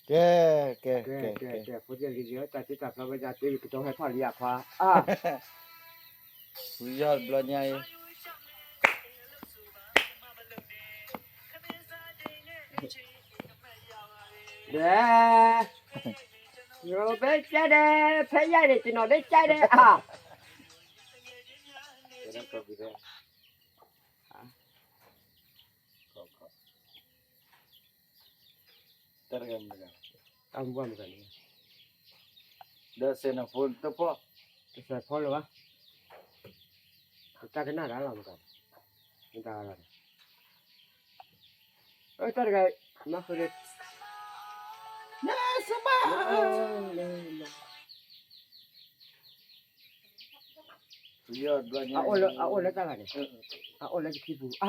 ကဲ, ကဲ, ကဲ, ကဲ, ကဲ, ဖိသၣ်လံၤ တၢ်တ့တၢ်ဖျီဝဲဒၣ် တ့ကတီၤဟဲထီၣ်လံအခွါ, အါ, ဝံၤယီၢ်တဘျီညါအံၤ, ဒဲ, ဘဲကဲဒဲ, ဖဲယါန့ၣ် ကနီၤဒဲကဲဒဲ, အါ, တၢ်မုၢ်ဘၣ်မတၤန့ၣ်, ဒီးစဲးနဖိတဖီ, တစဲးဖိလၢၤဘၣ်, တၢ်ကနၣ်တၢ်လီၤမတၤ, မတၤလီၤ, အၢ တၢ်တဂၤ, မၤဃုာ်ဒီး, နစမး, အအိၣ်လၢတၢ်ဂၤန့ၣ်, အအိၣ်လၢတခံပူၤ, အ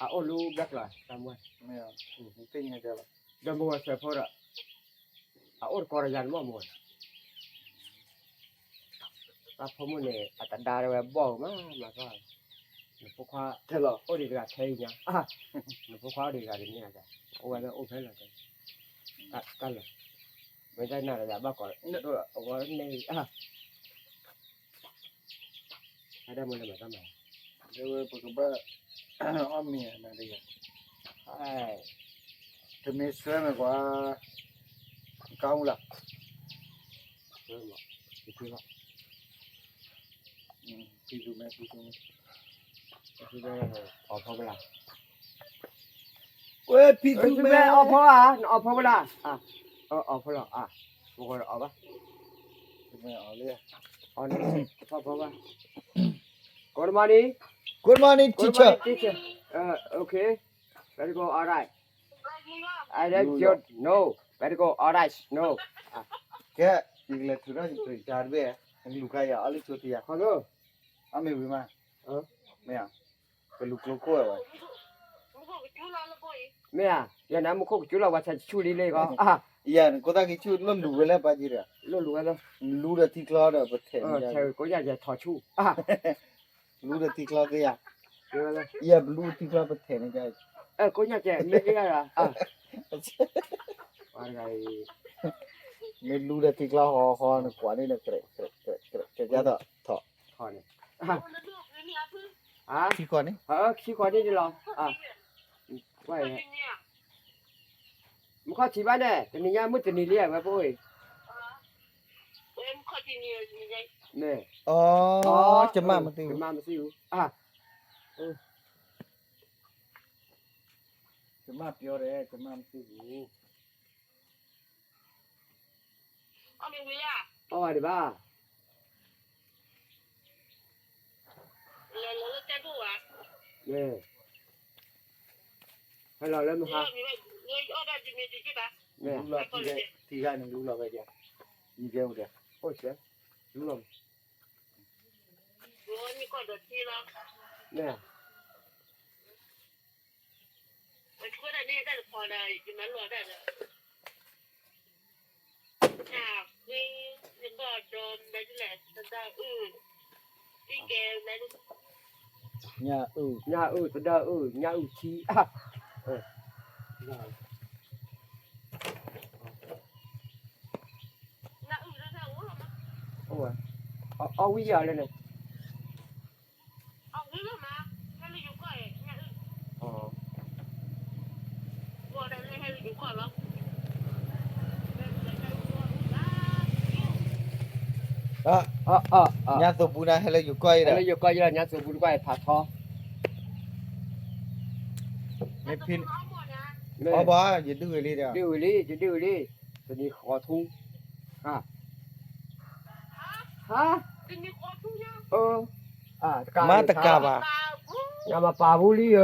အိၣ်လၢဘျၢကျါ, တၢ်မွဲ, ဒီးမိၢ်ဝဲစဲးဖိဒီး, အအိၣ်တကီးဒီးယၤန့ၣ်မ့ၢ်မိၢ်, တၢ်ဖိမုၣ်န့ၣ် အတဒါဝဲဘီၣ်မး, မၤကီ, နဖိခွါ, အိၣ်ဒံးတဂၤခဲအံၤညါ, နဖိခွါအိၣ်ဒံးတဂၤဒ်န့ၣ်, အိၣ်ဝဲလၢအိၣ်ဖဲလီၤ, တၢ်လၢ, မ့ၢ်တၢ်နၢ်ဒီးယၤဘၣ်ကီး, အဝဲန့ၣ်, အဒၣ်မ့ၢ်လၢမၤတၢ်မၤ, ပကဘၣ်, အီၣ်မ့ၤနၤတဂၤ, တမ့ၢ်ဆှၢမ့ၢ်ကွၢ်, ကါမူလၢ်, ဖံသူမဲ, ဖံသူမဲ, အီၣ်ဖီဝဲလၢ်, ဝဲဖံသူမဲ, အီၣ်ဖီဧါ, နအီၣ်ဖီဝဲလၢ်, အီၣ်ဖီလီၤ, ပကီးအီၣ်ဘၣ်, အီၣ်န့ၣ်, ဖီဖီဘၣ်, Good morning, Good morning, teacher. Teacher. Uh, okay. Very good. All right. I don't know. Very good. All right. No. ကဲ, ယကလဲၤထုးထီၣ်ယတြံးတၢ်တဘ့ၣ်, လူၤကါယၤအီၣ်လၢဆိတံၢ်ယၤ, အမ့ၢ်ဝံၤမး, မ့ၢ်ဧါ, ပလူၤကျိခိၣ်ဝဲ, မ့ၢ်ဧါ, ယၤန့ၣ်မူခိၣ်ကစူလီၤဝဲဆဲးဆူၣ်လံလံကီး, ယၤန့ၣ် ကိးသးက့ၤဆူၣ် လိၣ်လူၤဝဲလၢပှၤကံဒီး, လိၣ်လူၤဝဲလၢ, လူၤဒီးထံချီဒီးပထဲးန့ၣ်, ကိးညါကဲထီၣ်ဆူၣ်, လူၤဒီးထံချီက့ၤယၤ, ယၤဘလူးထံချီပထဲးန့ၣ်, ကိးညါကဲမ့ၢ်က့ၤယၤ, မ့ၢ်လူၤဒီးထံချီဟီဟီန့ၣ် ကွၢ်န့ၣ်ဒီး ကဲထီၣ်ထီၣ်, ထံဃီန့ၣ်, ခံဃီန့ၣ်လီၤ, မုၢ်ခီၣ်ထံးဘၣ်န့ၣ် တနံၤညါမုၢ်တနံၤလံဝဲပအိၣ်အံၤ, မ့ၢ်, ကမၣ်မသ့ဘူး, ကမၣ်မသ့ဘူး, ကမၣ်ပျီဒီး ကမၣ်မသ့ဘူး, အီၣ်ဝဲဒံးဘၣ် ဟဲလီၤလၢမဟါ, မ့ၢ်, ထံဂၤန့ၣ်လူလီၤဝဲဒၣ်, နကဲအိၣ်ဒီး, အိၣ်စဲ, လူလီၤ, မ့ၢ်, ညၣ်အုၣ်, ညၣ်အုၣ်, သဒၢအုၣ်, ညၣ်အုၣ်ထံ, အီၣ်ဝံၤယၤလၢန့ၣ် ညါသိးဘူးနၤဟဲလၢယိၤကီၢ်အံၤဒီး ဟဲလၢယိၤကီၢ်အံၤဒီး ညါသိးဘူးတကွၢ်အံၤဖးထီ, မ့ၢ်ဖံ, အီၣ်ဘၣ် ယဒုးဝံၤလံဒီး ဒုးဝံၤလံ ယဒုးဝံၤလံ, တနံၤဃီထူ, ဟါ, မၤတကးဘၣ်, ညါမၤပာ်ဘူးလံဧၢ,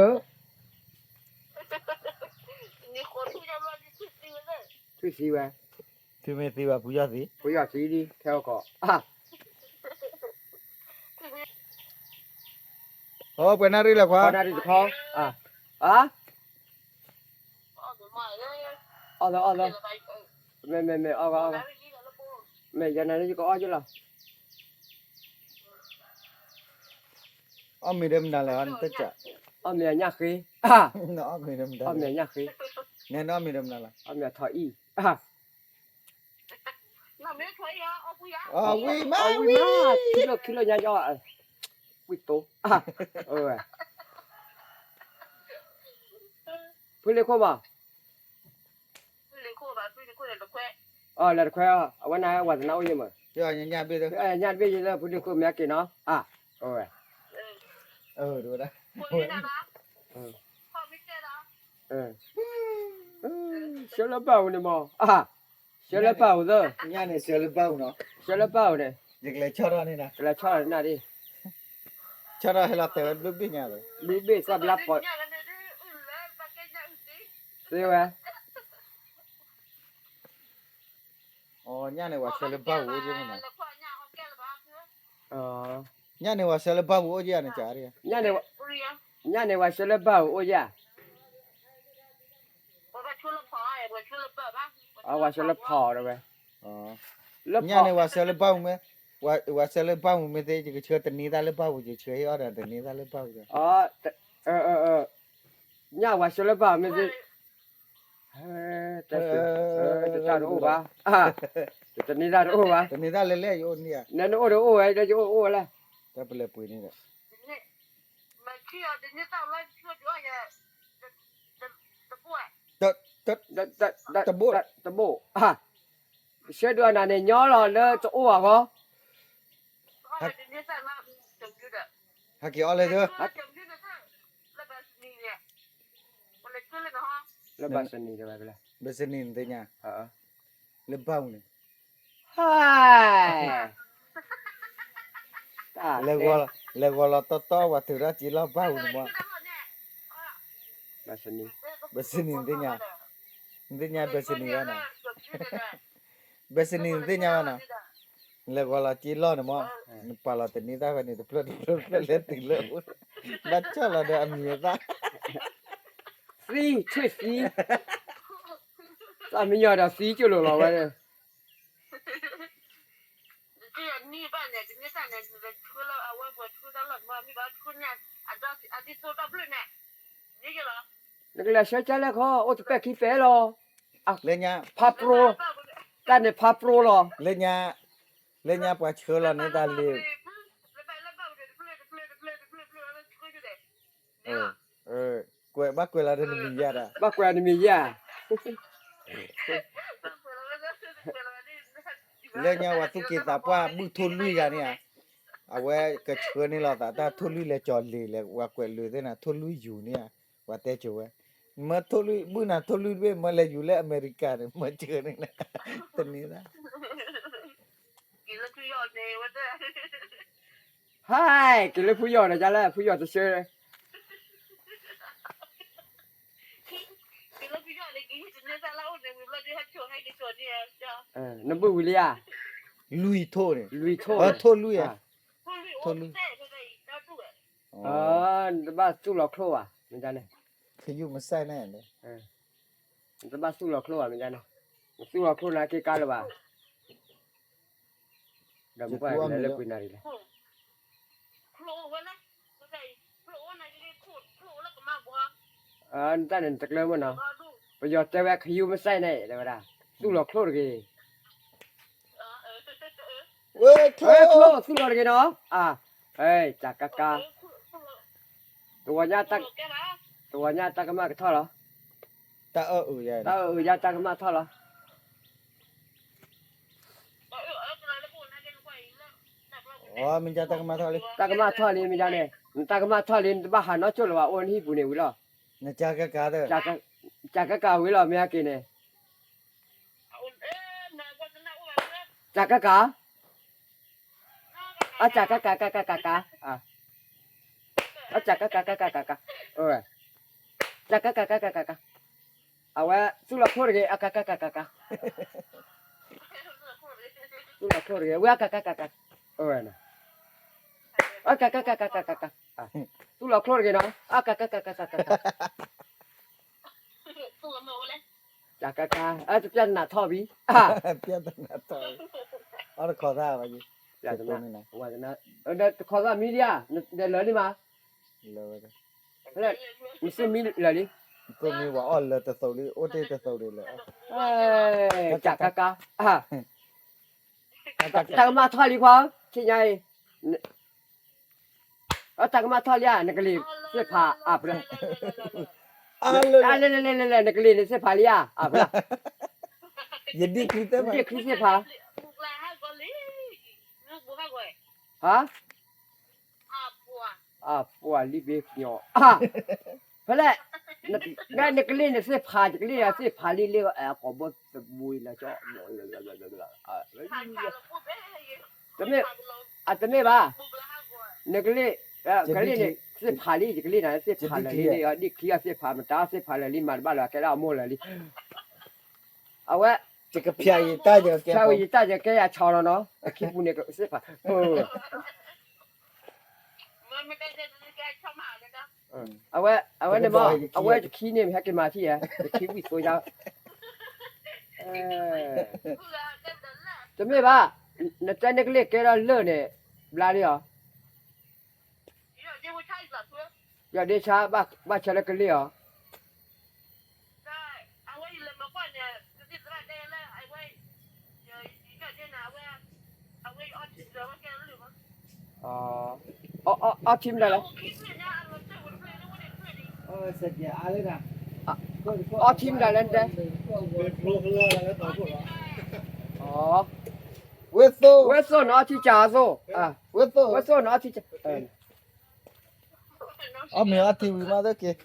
ထွံၣ်သံဝဲ, ထွံၣ်မ့ၢ်သံဘၣ် ပူၤယီၢ်သံ, ပူၤယီၢ်သံလံ ခဲအကီး, အိ ပှဲၤနၣ်ရံၣ်လဲၣ်ခွါ, နၣ်ရံၣ်တခီ, အါ, အီၣ်လီၤ အီၣ်လီၤ, မ့ၢ် မ့ၢ် မ့ၢ် အီၣ်ဂီၤ အီၣ်ဂီၤ, မ့ၢ်ယနၤလၢယကအီၣ်ယလီၤ, အီၣ်မ့ၤဒီးမနုၤလဲၣ်, အီၣ်မ့ၤအညၣ်ဃ့, အီၣ်မ့ၤအညၣ်ဃ့, နအီၣ်မ့ၤဒီးမနုၤလဲၣ်, အီၣ်မ့ၤအထီအံၣ်, ဝံၤမး ဝံၤမး ခံလၢခံလၢညါကီ ဝံၤတိၤ ဖုလံၤခိၣ်ဘၣ် လဲၤတခွဲ အဝဲနၤဝဲတနၢ်အိၣ်ယဲၢ်မး ညၣ်တဘ့ၣ်ယဲၢ်လၢဖုလံၤခိၣ်မ့ၢ်က့ၤနီၤ အဝဲ ဆှၢလၢဘၣ်ဧိၤန့ၣ်မး ဆှၢလၢဘၣ်ဧိၤသၢ ညၣ်န့ၣ်ဆှၢလၢဘၣ်ဧိၤသၢ ဆှၢလၢဘၣ်ဧိၤန့ၣ် ယကလဲၤဆီၣ်ထီၣ်န့ၣ် ကလဲၤဆီၣ်ထီၣ်န့ၣ်ဒ် ဆီၣ်ထီၣ်ဟဲလီၤတဲာ်ဝဲဘျုးဘ့ၣ်ညါ ဘျုးဘ့ၣ်သီၣ်ဘျါပီၤ သ့ဝဲ ညၣ်န့ၣ်ဝဲဆှၢလၢဘၣ်ဧိၤအိၣ်က့မးနီၤ ညၣ်န့ၣ်ဝဲဆှၢလၢဘၣ်ဧိၤအိၣ်က့န့ၣ် ညၣ်န့ၣ်ဝဲဆှၢလၢဘၣ်ဧိၤအိၣ်က့ အဝဲဆှၢလၢဖီတဲဝဲ ညၣ်န့ၣ်ဝဲဆှၢလၢဘၣ်ဧိၤမ့ၢ် ဝဲဆှၢလၢဘၣ်ဧိၤမ့ၢ်သ့ ယကဆှၢတနံၤသၣ်လၢဘၣ်ဧိၤ ယဆှၢဟ့ၣ်အီၣ်ဒီးတနံၤသၣ်လၢဘၣ်ဧိၤဒီး ညၣ်ဝဲဆှၢလၢဘၣ်ဧိၤမ့ၢ်သ့ တၢ်တအိၣ်ဘၣ် တနံၤသၣ်တအိၣ်ဘၣ် တနံၤသၣ်လဲၤလဲၣ်ယအိၣ်န့ၣ် နအိၣ်ဒီးအိၣ်ဝဲ ဒီးယအိၣ်အိၣ်ဝဲလဲၣ် တၢ်ပလဲၤပှ့ၤန့ၣ်ဒီး တဘိၣ် ဆှၢဒုးအနၤန့ၣ်ညီလီၤလၢတအိၣ်အဂီၢ် ဟဲက့ၤအီၣ်လၢ လၢဘၣ်စနံၤတဲဝဲ ဘၣ်စနံၤနသ့ၣ်ညါ လၢဘၣ်ပူၤန့ၣ် ဟဲ လဲၤဂီၤလီၤတီတီ ပှၤထုးထီၣ်က့ၤလီၢ်ဘၣ်ပူၤန့ၣ်မး ဘၣ်စနံၤ နသ့ၣ်ညါ နသ့ၣ်ညါဘၣ်စနံၤဘၣ်နီၤ ဘၣ်စနံၤနသ့ၣ်ညါဘၣ်နီၤ နလဲၤဂီၤလီၤက့ၤလီၢ်န့ၣ်မး နပာ်လီၤတနံၤသၣ်ဖဲန့ၣ် တဖျၢၣ်တဖျၢၣ်တဖျၢၣ်လဲၤတုၤလၢ ဘၣ်ဆီၣ်လီၤဒီးအမံၤအသၣ် သံ ထွံၣ်သံ တၢ်မံယီၤဒီးသံကၠိလိာ်လီၤဝဲ နကလဲၤဆှၢကၢလဲၣ်ခီ အိၣ်တပဲာ်ခံပဲလီၤ လၢညါ ဖးပရိ တၢ်န့ၣ်ဖးပရိလီၤ လၢညါ လၢညါပှၤဆှၢလီၤန့ၢ်တၢ်လံ ကွဲး ဘၣ်ကွဲးလီၤဒီးနမံၤယါဒီး ဘၣ်ကွဲးနမံၤယါ လၢညါဝဲသူၣ်က့သးပှၢ်ဘုၣ်ထိၣ်လွံၢ်ဂၤန့ၣ်ဧါ အဝဲကဆှၢန့ၢ်လီၤသးတၢ်ထိၣ်လွံၢ်လဲၤကၠီၤလ့ၤလဲၤ ပှၤကွဲးလၢာ်သ့ၣ်နၤ ထိၣ်လွံၢ်ယူၤန့ၣ်ဧါ ပှၤတဲကိၤဝဲ မၢထိၣ်လွံၢ် ဘုၣ်နၤထိၣ်လွံၢ်တဘ့ၣ် မၢလဲၤယူၤလၢအမဲရကၤန့ၣ် မၢဆှၢန့ၣ် တနံၤသၣ် ဟဲ က့ၤလၢဖုယီၢ်ဒီး ကၢ်လၢဖုယီၢ်တဆှၢ နဘုၣ်ဝံၤလံဧါ လွံၢ်ထိၣ်န့ၣ် လွံၢ်ထိၣ် ထိၣ်လွံၢ်ဧါ နတဘၣ်သူၣ်လီၤချိၣ်ဘၣ် မ့ၢ်ဒ်န့ၣ် ခယူၣ်မစဲၣ်န့ၣ် နတဘၣ်သူၣ်လီၤချိၣ်ဘၣ် မ့ၢ်ဒ်န့ၣ် နသူၣ်လီၤချိၣ်နၤက့ၤကါလၢၤဘၣ် ဒီးမ့ၢ်ပှၤလဲၤလၢပှ့ၤနၤဒ်လဲၣ် နတၢ်န့ၣ်နတကျၢၤမ့ၢ်နီၤ ပယီၤတဲဝဲခယူၣ်မစဲၣ်န့ၣ် တဲဝဲဒၣ် သူၣ်လီၤချိၣ်တဂ့ၤ ဝဲချိၣ် သူၣ်လီၤတဂ့ၤနီၤ အ ကၠးကါကါ တဝီညါ တဝီညါတၢ်ကမၣ်ကထီၣ်လီၤ တၢ်အၢအုးယါ တၢ်အၢအုးယါတၢ်ကမၣ်ထီၣ်လီၤ အမ့ၢ်ဒ်တၢ်ကမၣ်ထီၣ်လံ တၢ်ကမၣ်ထီၣ်လံ မ့ၢ်ဒ်န့ၣ် နတၢ်ကမၣ်ထီၣ်လံ နတဘၣ်ဟးနီၢ်ကၠိၣ်လၢၤဘၣ် အိၣ်နဟံၣ်ပူၤန့ၣ်ဝံၤလီၤ နကၠးကကး ကၠးကကးဝံၤလီၤ မ့ၢ်ဟဲက့ၤန့ၣ် ကၠးကကး အကၠးကကး ကကကး အကၠးကကး ကကကး ကၠးကကး ကကကး အဝဲသူၣ်လီၤခိၣ်တဂ့ၤ အကကကး ကကကး သူၣ်လီၤခိၣ်တဂ့ၤ ဝဲအကကကး ကကကး အကကကး ကကကး သူၣ်လီၤခိၣ်တဂ့ၤနီၤ အကကကး ကကကး ကကကး အတပျၢ်တနးထီၣ်ဘံ ပျၢ်တနးထီၣ် အတခီသၣ်ဘၣ်ယံ တခီသၣ်မံၤဒံဧါ ဒီးလၢာ်လံမး လၢာ်ဝဲ နသူၣ်မံလၢာ်လံ သူၣ်မံဝဲအီၣ်လၢာ်တသိးလံ အိၣ်တ့ၢ်တသိးဒံးလၢာ် ကၠးကကး ကၠးကကး တၢ်ကမၣ်ထီၣ်လံခွါဧၢ, ဆ့ညါအံၤ, တၢ်ကမၣ်ထီၣ်လံဧါ, နကလ့ၤသ့ၣ်ဖးအါဖျၢၣ်, လဲၤလဲၤလဲၤလဲၤလဲၤ နကလ့ၤန့ၣ်သ့ၣ်ဖးလံဧါ, အါဖျၢၣ်, ယဒ့ၣ်ချံသ့ၣ်ဖး, ဟါ အပှၤလံဘ့ကညီ, ဖဲလဲၣ်, နကလ့ၤန့ၣ်သ့ၣ်ဖး, ယကလ့ၤသ့ၣ်ဖးလံလၢကိာ်ဘီသဘှံးလီၤ, တမ့ၢ်ဘၣ်, နကလ့ၤ, ကလ့ၤန့ၣ်သ့ၣ်ဖးလံ, ယကလ့ၤနၤသ့ၣ်ဖးလၢာ်လံ, ဒ့ၣ်ချံအီၤသ့ၣ်ဖးမတၤသ့ၣ်ဖးလၢာ်လံ, မၤတဘၣ်လၢၤကဲဒၣ်အမိၢ်လၢာ်လံ, အဝဲ, ဖၠးဝံၤယတၢ်ယကဲယၤဆီနီၤနီၤ, အခံပူၤန့ၣ်သ့ၣ်ဖး အဝဲ, အဝဲန့ၣ်မ့ၢ်, အဝဲတခံန့ၣ် ဟဲက့ၤမၤထံၣ်ဧါ, တခံဝံၣ်သိယါ, တမ့ၢ်ဘၣ်, နတဲနကလ့ၤကဲထီၣ်လၢာ်န့ၣ်, ဘျါလံဧါ, ယီၢ်ဒ့ဆါ, ဘၣ်ဆၢလၢကလ့ၤအီၤ အီထံမတၤလဲၣ်, အီထံမတၤလဲၣ်တဲ, ဝဲသိၣ်, ဝဲသိၣ်နအီထံကၢ်အသိၣ်, ဝဲသိၣ်နအီထံကၢ်, အီၣ်မ့ၤအီထံဝံၤမးသ့က့ၤ,